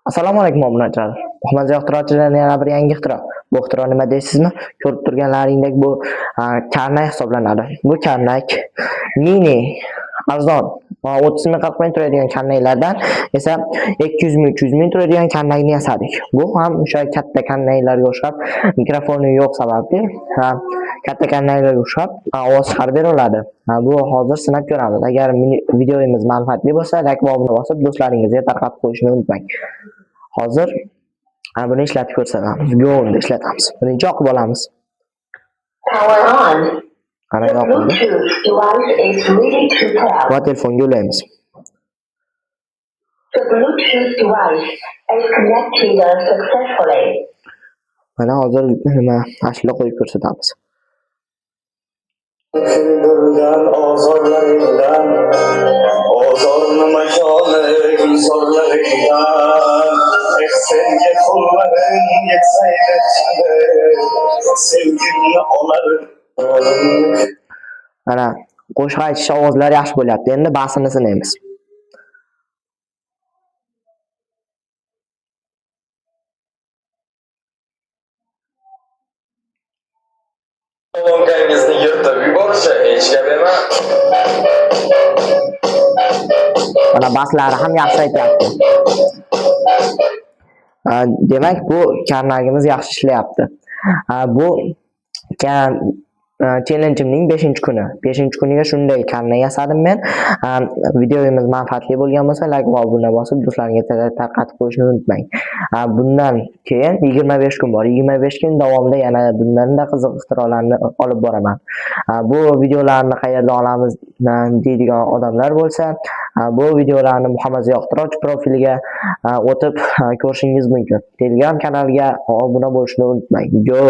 Assalomu alaykum obunachilar. Muhammad Ziyo ixtirochilarning yana bir yangi ixtiro. Bu ixtiro nima deysizmi? Ko'rib turganlaringdek bu karnay hisoblanadi. Bu karnak mini arzon 30 ming 40 ming turadigan karnaylardan esa 200 ming 300 ming turadigan karnayni yasadik. Bu ham o'sha katta karnaylarga o'xshab mikrofoni yo'q sababli katta karnaylarga o'xshab ovoz chiqarib bera oladi. Bu hozir sinab ko'ramiz. Agar videomiz manfaatli bo'lsa, like va obuna bosib do'stlaringizga tarqatib qo'yishni unutmang. Hozir buni ishlatib ko'rsatamiz. Go unda ishlatamiz. Birinchi yoqib olamiz. Power on. Mana The yoqildi. Bluetooth device is ready to pair. Va telefonga ulaymiz. The Bluetooth device is connected successfully. Mana hozir nima ashula qo'yib ko'rsatamiz. Kuydirgan ozorlaringdan, ozorni makoni gulzorlaringdan. Eh, senga qo'llarim yetsaydi qani, sevgimni olar. Mana qo'shiq aytish ovozlari yaxshi bo'lyapti. Endi basini sinaymiz. Kolonkangizni yirtib yuborishi hech gap emas. Mana baslari ham yaxshi aytyapti. Demak, bu karnagimiz yaxshi ishlayapti. Bu challenge'imning 5-kuni. 5-kuniga shunday karnay yasadim men. Videomiz manfaatli bo'lgan bo'lsa, like va obuna bosib do'stlaringizga tarqatib qo'yishni unutmang. Bundan keyin 25 kun bor. 25 kun davomida yana bundan-da qiziq ixtirolarni olib boraman. Bu videolarni qayerdan olamiz deydigan odamlar bo'lsa, bu videolarni Muhammad Ziyo ixtirochi profiliga o'tib ko'rishingiz mumkin. Telegram kanaliga obuna bo'lishni unutmang. Go!